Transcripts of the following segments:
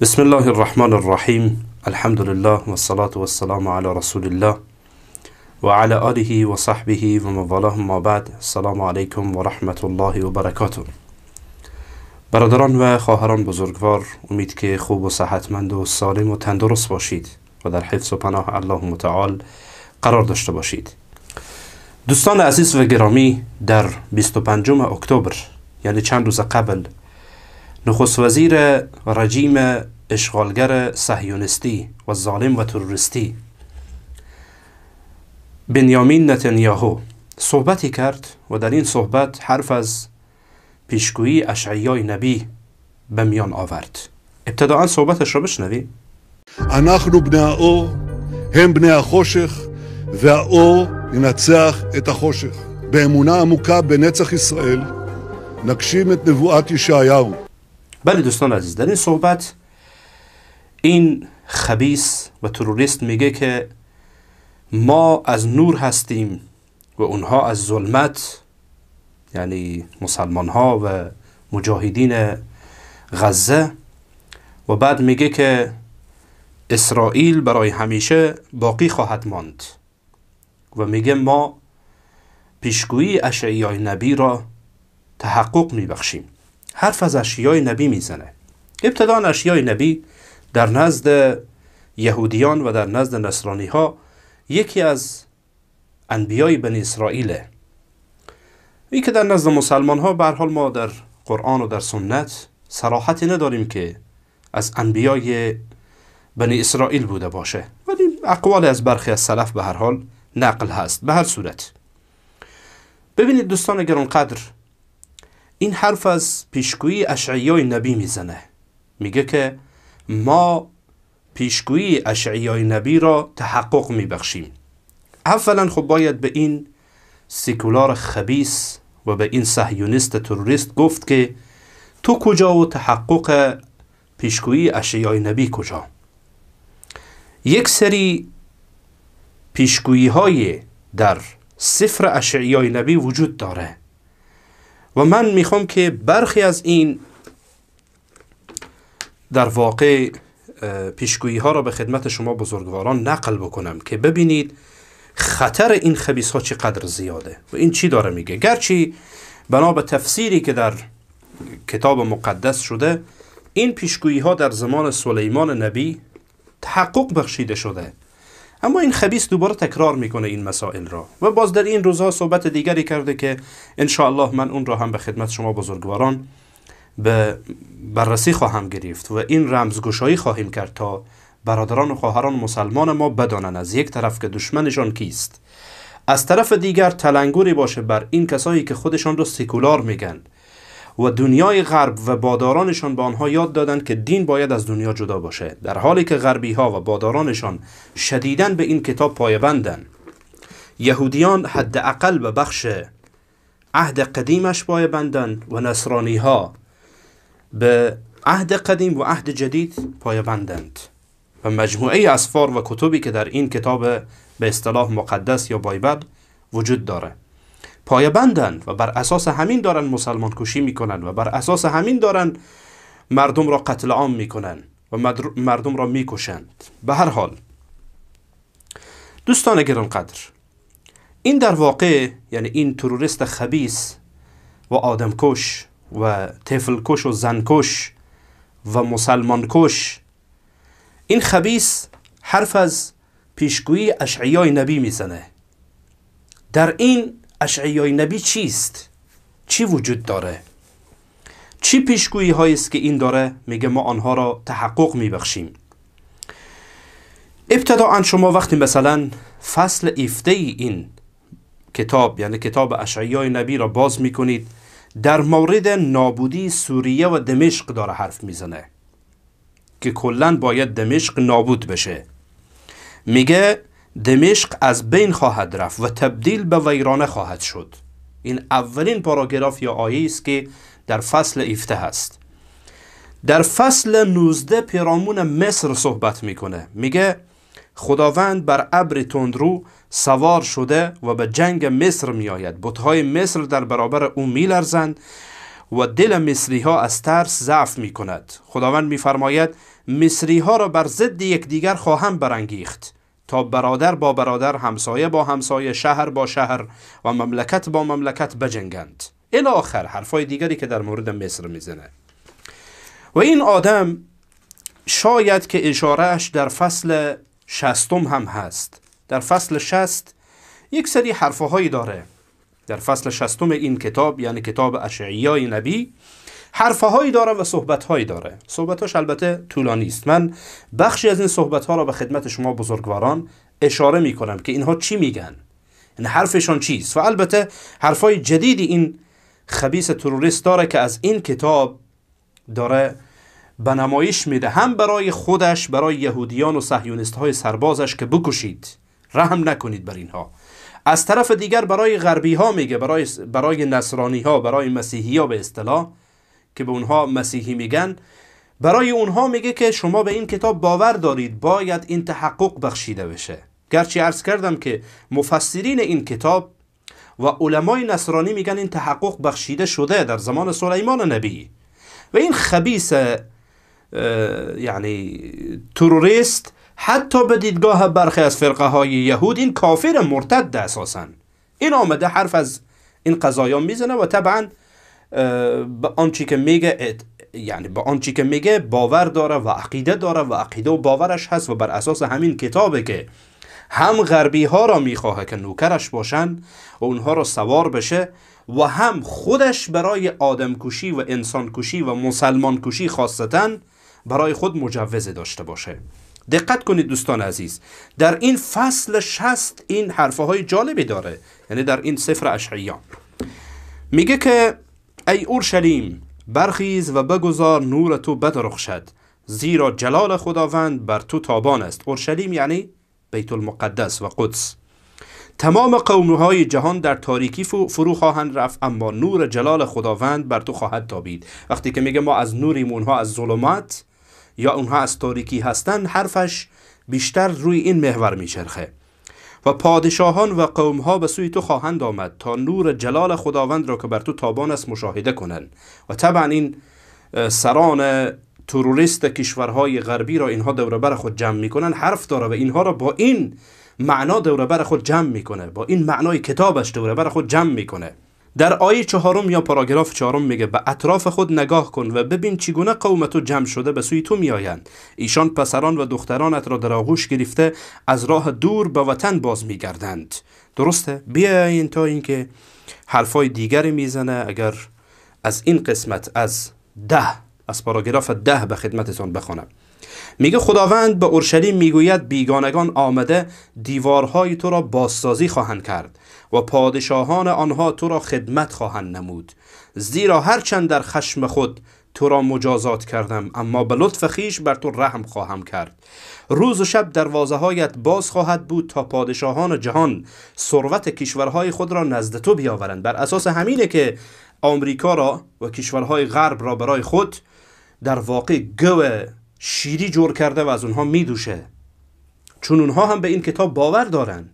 بسم الله الرحمن الرحیم. الحمد لله والصلاة والسلام علی رسول الله و علی آله و صحبه و من والاه، ما بعد. السلام علیکم و رحمت الله و برکاته. برادران و خواهران بزرگوار، امید که خوب و صحتمند و سالم و تندرست باشید و در حفظ و پناه الله متعال قرار داشته باشید. دوستان عزیز و گرامی، در 25 اکتبر، یعنی چند روز قبل، نخست وزیر رژیم اشغالگر صهیونیستی و ظالم و تروریستی بنیامین نتانیاهو صحبتی کرد و در این صحبت حرف از پیشگویی اشعیای نبی به میان آورد. ابتداعا صحبتش را بشنویم. אנחנו בני האור, הם בני החושך, והאור ינצח את החושך. באמונה עמוקה בנצח ישראל, נגשים את נבואת ישעיהו. بله دوستان عزیز، در این صحبت این خبیث و تروریست میگه که ما از نور هستیم و اونها از ظلمت، یعنی مسلمان ها و مجاهدین غزه. و بعد میگه که اسرائیل برای همیشه باقی خواهد ماند و میگه ما پیشگویی اشعیای نبی را تحقق میبخشیم. حرف از اشعیای نبی میزنه. ابتداً اشعیای نبی در نزد یهودیان و در نزد نصرانی ها یکی از انبیای بنی اسرائیله. این که در نزد مسلمان ها به هر حال ما در قرآن و در سنت صراحتی نداریم که از انبیای بنی اسرائیل بوده باشه، ولی اقوال از برخی از سلف به هر حال نقل هست. به هر صورت ببینید دوستان گرانقدر، این حرف از پیشگویی اشعیای نبی میزنه. میگه که ما پیشگویی اشعیای نبی را تحقق میبخشیم. اولا خب باید به این سیکولار خبیث و به این صهیونیست تروریست گفت که تو کجا و تحقق پیشگویی اشعیای نبی کجا؟ یک سری پیشگویی های در سفر اشعیای نبی وجود داره و من میخوام که برخی از این در واقع پیشگویی ها را به خدمت شما بزرگواران نقل بکنم که ببینید خطر این خبیث ها چقدر زیاده و این چی داره میگه. گرچه بنا به تفسیری که در کتاب مقدس شده، این پیشگویی ها در زمان سلیمان نبی تحقق بخشیده شده، اما این خبیث دوباره تکرار میکنه این مسائل را و باز در این روزها صحبت دیگری کرده که انشاءالله من اون را هم به خدمت شما بزرگواران به بررسی خواهم گرفت و این رمزگشایی خواهیم کرد تا برادران و خواهران مسلمان ما بدانند از یک طرف که دشمنشان کیست، از طرف دیگر تلنگری باشه بر این کسایی که خودشان را سکولار میگن و دنیای غرب و بادارانشان به آنها یاد دادند که دین باید از دنیا جدا باشه، در حالی که غربی ها و بادارانشان شدیداً به این کتاب پایبندند. یهودیان حداقل به بخش عهد قدیمش پایبندند و نصرانی ها به عهد قدیم و عهد جدید پایبندند و مجموعه اسفار و کتبی که در این کتاب به اصطلاح مقدس یا بایبل وجود داره پایبندند و بر اساس همین دارن مسلمان کشی میکنن و بر اساس همین دارن مردم را قتل عام میکنن و مردم را میکشند. به هر حال دوستان گرانقدر، این در واقع یعنی این تروریست خبیث و آدمکش و طفلکش و زنکش و مسلمانکش، این خبیث حرف از پیشگویی اشعیای نبی میزنه. در این اشعیای نبی چیست؟ چی وجود داره؟ چی پیشگویی هایی است که این داره میگه ما آنها را تحقق میبخشیم؟ ابتداعا شما وقتی مثلا فصل 17 این کتاب، یعنی کتاب اشعیای نبی را باز میکنید، در مورد نابودی سوریه و دمشق داره حرف میزنه که کلا باید دمشق نابود بشه. میگه دمشق از بین خواهد رفت و تبدیل به ویرانه خواهد شد. این اولین پاراگراف یا آیه است که در فصل 17 هست. در فصل 19 پیرامون مصر صحبت میکنه. میگه خداوند بر ابر تندرو سوار شده و به جنگ مصر میآید. بتهای مصر در برابر او میلرزند و دل مصری ها از ترس ضعف می کند. خداوند می فرماید مصری ها را بر ضد یکدیگر خواهم برانگیخت تا برادر با برادر، همسایه با همسایه، شهر با شهر و مملکت با مملکت بجنگند. الی آخر حرفای دیگری که در مورد مصر میزنه. و این آدم شاید که اشارهش در فصل 60 هم هست. در فصل 60 یک سری حرفهایی داره. در فصل 60 این کتاب، یعنی کتاب اشعیای نبی، حرفهایی داره و صحبتهایی داره. صحبتاش البته طولانی است. من بخشی از این صحبتها را به خدمت شما بزرگواران اشاره میکنم که اینها چی میگن، این حرفشان چیست. و البته حرفای جدیدی این خبیث تروریست داره که از این کتاب داره به نمایش میده، هم برای خودش، برای یهودیان و صهیونیست های سربازش که بکشید، رحم نکنید بر اینها. از طرف دیگر برای غربی ها میگه، برای نصرانی ها، برای مسیحی ها به اصطلاح که به اونها مسیحی میگن، برای اونها میگه که شما به این کتاب باور دارید، باید این تحقق بخشیده بشه. گرچه عرض کردم که مفسرین این کتاب و علمای نصرانی میگن این تحقق بخشیده شده در زمان سلیمان نبی. و این خبیث یعنی تروریست حتی به دیدگاه برخی از فرقه های یهود این کافر مرتد اساسا. این آمده حرف از این قضایا میزنه و طبعا به آنچه که میگه، یعنی به آنچه که میگه باور داره و عقیده داره و عقیده و باورش هست و بر اساس همین کتابه که هم غربی ها را میخواه که نوکرش باشن و اونها را سوار بشه و هم خودش برای آدمکشی و انسانکشی و مسلمانکشی خاصتا برای خود مجوز داشته باشه. دقت کنید دوستان عزیز، در این فصل 60 این حرفهای جالبی داره، یعنی در این سفر اشعیا میگه که ای اورشلیم برخیز و بگذار نور تو بدرخشد، زیرا جلال خداوند بر تو تابان است. اورشلیم یعنی بیت المقدس و قدس. تمام قومهای جهان در تاریکی فرو خواهند رفت، اما نور جلال خداوند بر تو خواهد تابید. وقتی که میگه ما از نوریم، اونها از ظلمات یا اونها از تاریکی هستند، حرفش بیشتر روی این محور میچرخه. و پادشاهان و قومها به سوی تو خواهند آمد تا نور جلال خداوند را که بر تو تابان است مشاهده کنند. و طبعا این سران تروریست کشورهای غربی را اینها دور بر خود جمع میکنن، حرف داره و اینها را با این معنا دور بر خود جمع میکنه، با این معنای کتابش دور بر خود جمع میکنه. در آیه 4 یا پاراگراف 4 میگه به اطراف خود نگاه کن و ببین چگونه قوم تو جمع شده به سوی تو میآیند. ایشان پسران و دخترانت را در آغوش گرفته از راه دور به وطن باز میگردند. درسته؟ بیاین تا اینکه حرفای دیگری میزنه. اگر از این قسمت از 10، از پاراگراف 10 به خدمتتان بخوانم، میگه خداوند به اورشلیم میگوید بیگانگان آمده دیوارهای تو را بازسازی خواهند کرد و پادشاهان آنها تو را خدمت خواهند نمود. زیرا هرچند در خشم خود تو را مجازات کردم، اما به لطف خویش بر تو رحم خواهم کرد. روز و شب دروازه هایت باز خواهد بود تا پادشاهان جهان ثروت کشورهای خود را نزد تو بیاورند. بر اساس همینه که آمریکا را و کشورهای غرب را برای خود در واقع گو شیری جور کرده و از اونها میدوشه، چون اونها هم به این کتاب باور دارن،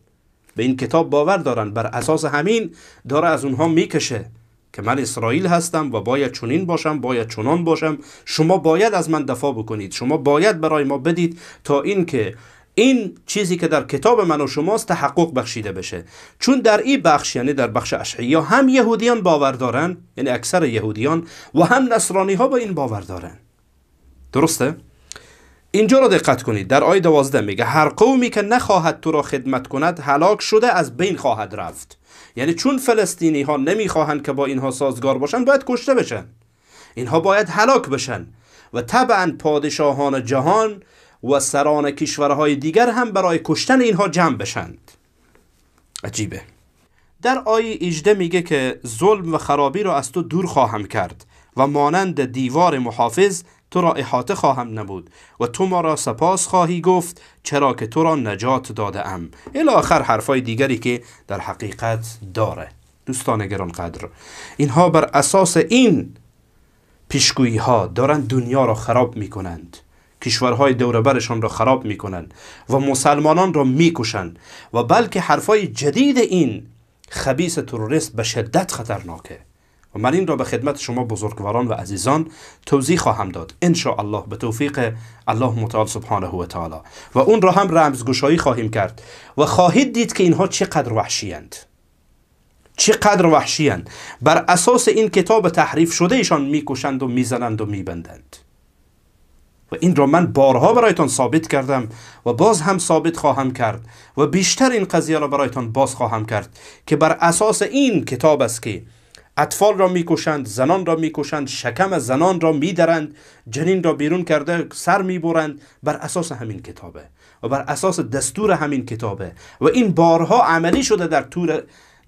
به این کتاب باور دارن. بر اساس همین داره از اونها میکشه که من اسرائیل هستم و باید چنین باشم، باید چنان باشم، شما باید از من دفاع بکنید، شما باید برای ما بدید تا اینکه این چیزی که در کتاب من و شماست تحقق بخشیده بشه. چون در این بخش، یعنی در بخش اشعیا، هم یهودیان باور دارن، یعنی اکثر یهودیان، و هم نصرانی ها با این باور دارن. درسته؟ اینجا رو دقت کنید. در آیه 12 میگه هر قومی که نخواهد تو را خدمت کند هلاک شده از بین خواهد رفت. یعنی چون فلسطینی ها نمیخواهند که با اینها سازگار باشن، باید کشته بشن، اینها باید هلاک بشن. و طبعا پادشاهان جهان و سران کشورهای دیگر هم برای کشتن اینها جمع بشند. عجیبه. در آیه 18 میگه که ظلم و خرابی را از تو دور خواهم کرد و مانند دیوار محافظ تو را احاطه خواهم نمود و تو ما را سپاس خواهی گفت چرا که تو را نجات داده ام. الی آخر حرفای دیگری که در حقیقت داره. دوستان گرانقدر، اینها بر اساس این پیشگویی ها دارن دنیا را خراب میکنند، کشورهای دوربرشان را خراب میکنند و مسلمانان را میکشند. و بلکه حرفای جدید این خبیث تروریست به شدت خطرناکه و من این را به خدمت شما بزرگواران و عزیزان توضیح خواهم داد ان الله به توفیق الله متعال سبحانه و تعالی، و اون را هم رمزگشایی خواهیم کرد و خواهید دید که اینها چقدر وحشی‌اند، چقدر وحشی‌اند. بر اساس این کتاب تحریف شده ایشان میکشند و میزنند و میبندند. و این را من بارها برایتان ثابت کردم و باز هم ثابت خواهم کرد و بیشتر این قضیه را برایتان باز خواهم کرد که بر اساس این کتاب است که اطفال را میکشند، زنان را میکشند، شکم زنان را میدرند، جنین را بیرون کرده سر میبرند. بر اساس همین کتابه و بر اساس دستور همین کتابه و این بارها عملی شده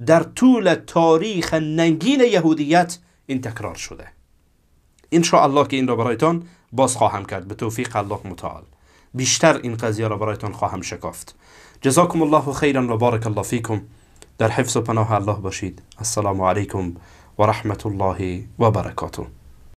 در طول تاریخ ننگین یهودیت این تکرار شده. ان شاء الله که این را برایتان باز خواهم کرد به توفیق الله متعال. بیشتر این قضیه را برایتان خواهم شکافت. جزاکم الله خیرا و بارک الله فیکم. در حفظ و پناه الله باشید. السلام علیکم و رحمت الله و برکاته.